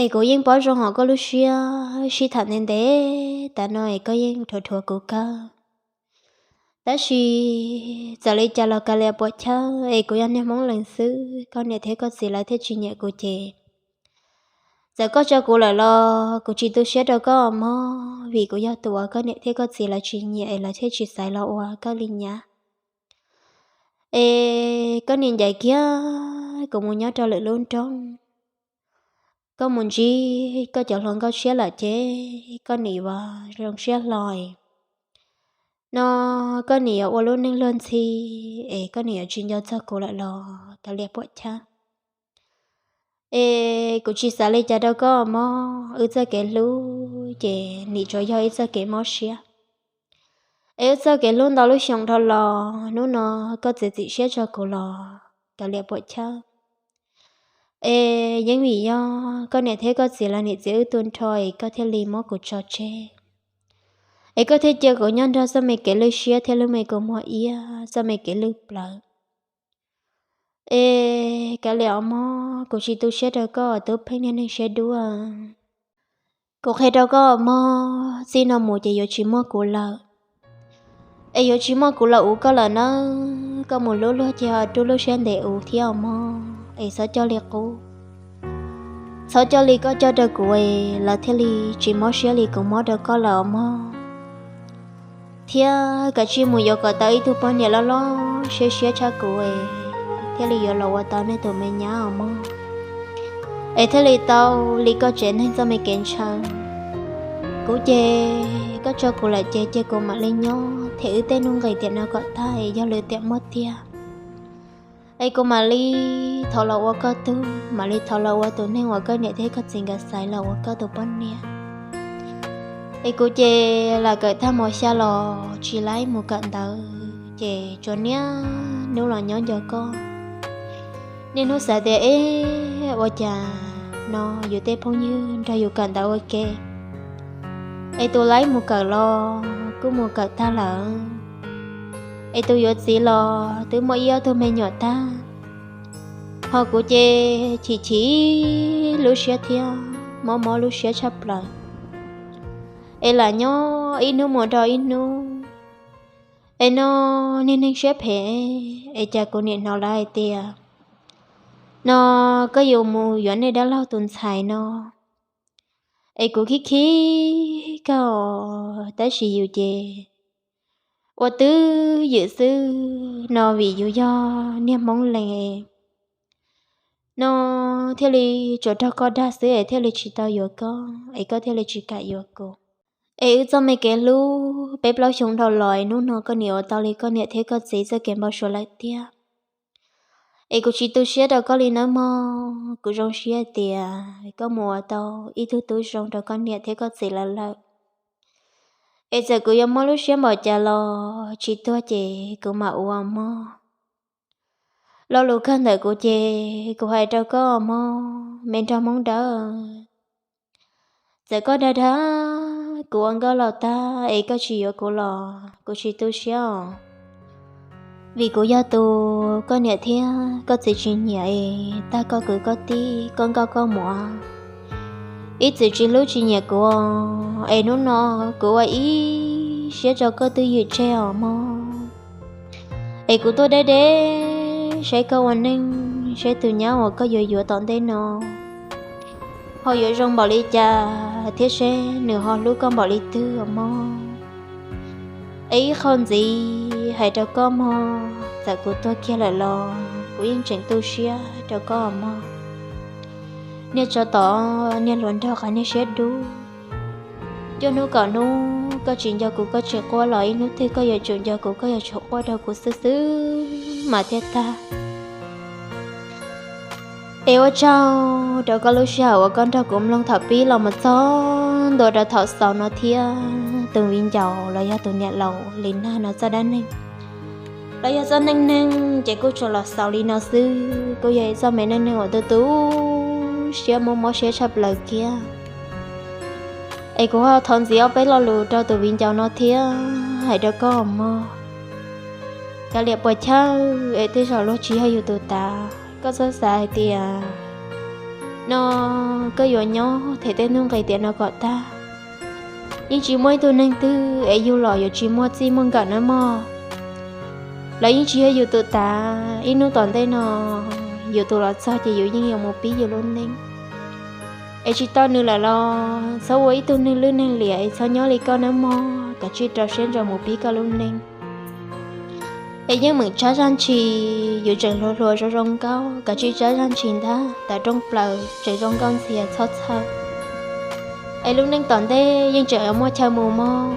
Es kuv yeej paub zoo hauv koj lub siab, sib tham ntev ntev tas no es koj yeej rhuav rhuav kuv kawg. Tab sis txawm li cas los kav liam puam chawj, es kuv yog niag Hmoob lees xwb, koj niam thiab koj txiv lawv thiaj tsis nyiam kuv ces txawm koj tso kuv lawm los kuv tsis tu siab rau koj mog, vim kuv yog tus uas koj niam thiab koj txiv lawv tsis nyiam es lawv thiaj tsis xaiv los ua koj li nyab. Es koj niam ncaim kiag kuv mus nyob rau lwm lub nroog, koj mus ntsib koj cov hluas nkauj tshiab lawm ces koj niam yuav zoo siab hlo. No koj niam yuav ua lub neej luag ntxhi, es koj niam yuav tsis nco txog kuv lawm los kav liam puam chawj. Es kuv tsis xav li cas rau koj mog, wb txoj kev hlub ces nim tsuas yog ib txoj kev mob siab. Es wb txoj kev hlub ntau lub xyoo dhau los, hnub no koj txiav txim siab tso kuv los kav liam puam chawj. Es yeej vim yog koj niam thiab koj txiv lawv nim txiav wb tu nrho es koj thiaj li muab kuv tso tseg. Es koj thiaj cia kuv nyob nrog txoj me kev lwj siab thiab lub me kua muag iab, txoj me kev lwj plawv. Es kav liam os mog, kuv tsis tu siab rau koj tus Pheej niag neeg siab dub. Kuv qhia rau koj mog, txij no mus ces yuav tsis muaj kuv lawm. Es yuav tsis muaj kuv los uv koj lawm nawb. Koj mus hlub luag ces ho rub lub siab ntev uv thiab os mog, es txhob coj li qub. Txhob coj li koj coj rau kuv es lawv thiaj li tsis mob siab li kuv mob rau koj lawm os mog. Thiab kav tsij mus yuav kom tau ib tug poj niam loj loj siab siab tshaj kuv es thiaj li yuav los ua tau nej tus me nyab os mog. Es thiaj li tau li koj tsev neeg txoj me kev ntshaw. Kuv ces koj tso kuv lawm ces cia kuv mam li nyob them wb tej nuj nqis tiam no kom tag es yog lwm tiam muaj tiag es kuv mam li thov los ua koj tug, mam li thov los ua tus neeg uas koj niam thiab koj txiv nkawd xaiv los ua koj tus poj niam. Es kuv ces lam kawm tag mos xya los tsis laib mus kawm ntawv ces tsuas niaj hnub los nyob nco koj. Niaj hnub xav tias eb, ua cas no yus tej phooj ywg nrog yus kawm ntawv ua ke, es tus laib mus kawm los kuj mus kawm tag lawm, es tus yuav txiv los twb muaj ib ob tug me nyuam tag. Ho kuv ces chim chim lub siab thiab mob mob lub siab tshaj plaws, es lam nyob ib hnub mus rau ib hnub, es no niag neeg siab phem, es cas kuv niam hnov lawv hais tias no koj yuav mus yuav nej dab laug tus ntxhais no, es kuv khib khib koj, tab sis yus ces ua twj ywm xwb no vim yus yog niag Hmoob Lees no, thiaj li tsuas raug koj dag xwb es thiaj li tsis tau yuav koj, es koj thiaj li tsis kam yuav kuv. Es wb txoj me kev hlub peb plaub xyoo dhau los es hnub no koj niam ua tau li koj niam thiab koj txiv txoj kev npau suav lawm tiag. Es kuv tsis tu siab rau koj li nawb mog, kuv zoo siab tias koj mus ua tau ib tug tub zoo rau koj niam thiab koj txiv lawv lawm. Es txawm kuv yuav mob lub siab npaum cas los tsis tuag ces kuv mam ua mog. Lo lus kawg ntawm kuv ces kuv hais rau koj mog, me nraug Hmoob dawb. Txawm koj dag dag kuv ua nkauj laus tag es koj tsis yuav kuv los kuv tsis tu siab os. Vim kuv yog tus koj niam thiab koj txiv tsis nyiam es tag koj kwv koj tij koj nkauj koj muam, ib txwm tsis hlub tsis nyiam kuv, es hnub no kuv ua ib siab tso koj twj ywm tseg os mog. Es kuv tuaj deb deb saib koj ua neej, saib tus nyab uas koj yuav yuav tom ntej no ho yuav zoo npaum li cas thiab seb nws ho hlub koj npaum li twg os mog. Es ib qho ntxiv hais rau koj mog, txawm kuv tuag kiag lawm los kuv yeej tseem tu siab rau koj os mog. Niag tsov tom niag hluas nraug qhov niag siab dub. Cuaj hnub kaum hnub koj tsis nco kuv koj tsis quaj los ib hnub twg koj yuav tsum nco kuv koj yuav tsum quaj rau kuv xwb xwb mas thiaj tag. Es ua tsaug rau koj lub sij hawm uas koj nrog kuv mloog thaum pib los mus txog ntua rau thaum xaus no thiab tus viv ncaus los yog tus niam laus Lis Nag no txoj dab neeg. Los yog txoj neej neeg ces kuj tsuas los xaus li no xwb, kuj yog ib txoj me neej neeg uas tu tu siab mob mob siab tshaj plaws kiag. Es kuv ho thov ntxiv ob peb lo lus rau tus viv ncaus no thiab hais rau koj mog. Kav liam puas chawj es tej zaum luag tsis yog yus tus tav, koj txhob xav hais tias no koj yuav nyob them tej hnub nqis tiam no kom tag. Yeej tsis muaj ib tug neeg twg es yug los yuav tsis muaj txij muaj nkawm nawb mog. Lawv yeej tsis yog yus tus tav, ib hnub tom ntej no yus tus los txog ces yus yeej yuav mus pib yus lub neej. Es tsis tau nws lawm los txhob ua ib tug neeg lwj neeg liam es txhob nyob li koj nawb mog, kav tsij rau siab ntso mus pib koj lub neej. Es yeej meem tsab zaj ntshis, yus tseem hluas hluas zoo zoo nkauj, kav tsij tsab zaj ntshis ntag, tawv rooj plaws tseem zoo nkauj ntxiag txhob txhawj. Es lub neej tom ntej yeej tseem yuav muaj chaw mus mog,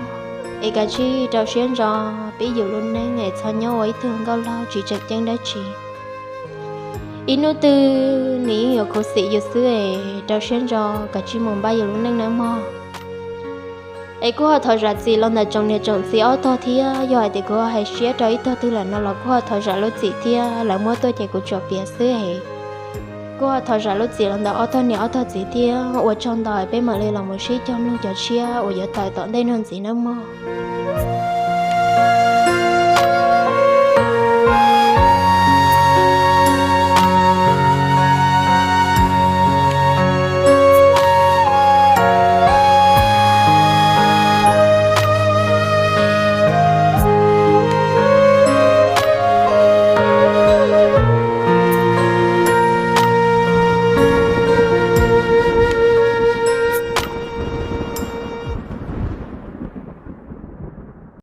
es kav tsij rau siab ntso pib yus lub neej es txhob nyob ua ib tug nkauj laug tsis tseem ceeb dab tsi. Ib hnub twg nws yeej yuav khuv xim yus xwb es rau siab ntso kav tsij mus npaj yus lub neej nawb mog. Es kuj ho thov zam txim los ntawm tsoom niam tsoom txiv ob tog thiab, yog hais tias kuv ho hais siab rau ib tog twg lawm no los kuj ho thov zam lub txim thiab, lawv muab tuaj ces kuv tsuas piav xwb es kuj ho thov zam lub txim los ntawm ob tog niam ob tog txiv thiab. Ua tsaug ntau, peb mam li los mus sib cog mloog cov tshiab uas yuav tawm tom ntej no ntxiv nawb mog.